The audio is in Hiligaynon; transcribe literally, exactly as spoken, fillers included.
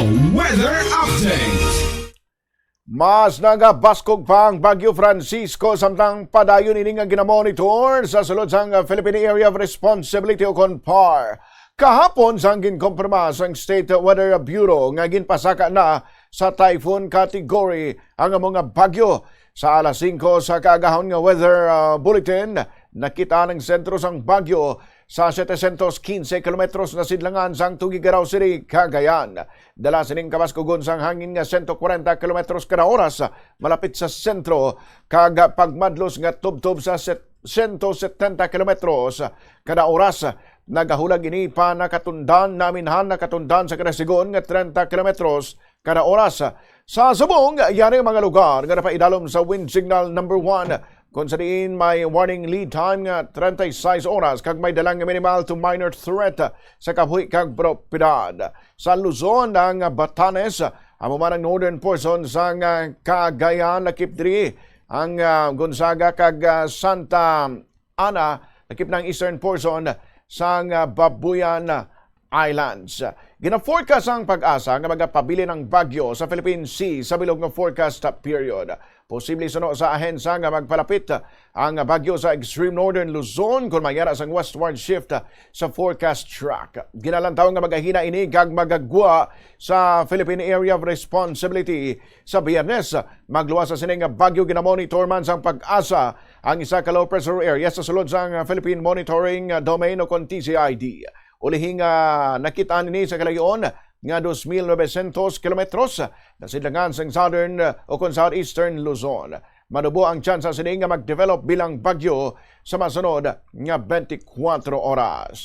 Weather update. Mas nagabaskog pa ang Bagyo Francisco, samtang padayon ini nga ginamonitor sa sulod sang Philippine Area of Responsibility o kon PAR. Kahapon sang ginkumpirma sang State Weather Bureau nga ginpasaka na sa typhoon category ang amo nga bagyo. Sa alas singko sa kaagahon nga weather, ah, bulletin, nakit-an ang sentro sang bagyo sa setecientos quince kilometros na sidlangan sang Tuguegarao City, Cagayan. Dala sining kabaskugon sang hangin nga sento kwarenta kilometros kada oras malapit sa sentro, kag pagmadlos nga tubtob sa set-, sento setenta kilometros kada oras. Nagahulag ini pa nakatundan, naminhan nakatundan sa kada sigon nga trenta kilometros kada oras. Sa subong, yari ang mga lugar nga napaidalom sa wind signal number one, kung sa diin may warning lead time nga treinta y seis oras kag may dalang minimal to minor threat sa kabuhi kag propiedad. Sa Luzon, ang Batanes, amo man ang northern portion sang, ah, Cagayan, lakip diri ang, ah, Gonzaga kag, ah, Santa Ana, lakip na ang eastern portion sang, ah, Babuyan Islands. Gina-forecast ang PAGASA nga magapabilin ang bagyo sa Philippine Sea sa bilog nga forecast period. Posible suno sa ahensya nga magpalapit ang bagyo sa extreme northern Luzon kon may ara sang westward shift sa forecast track. Ginalantaw nga magahina ini kag magagwa sa Philippine Area of Responsibility sa Biyernes. Magluwas sa sining bagyo, ginamonitor man sang PAGASA ang isa ka low pressure area sa sulod sang Philippine Monitoring Domain o kon T C I D. Ulihi nga nakit-an ini sa kalayon nga dos mil novecientos kilometros, nasidlangan sang southern o kon southeastern Luzon. Manubo ang tsansa sini nga mag-develop bilang bagyo sa masunod nga twenty-four oras.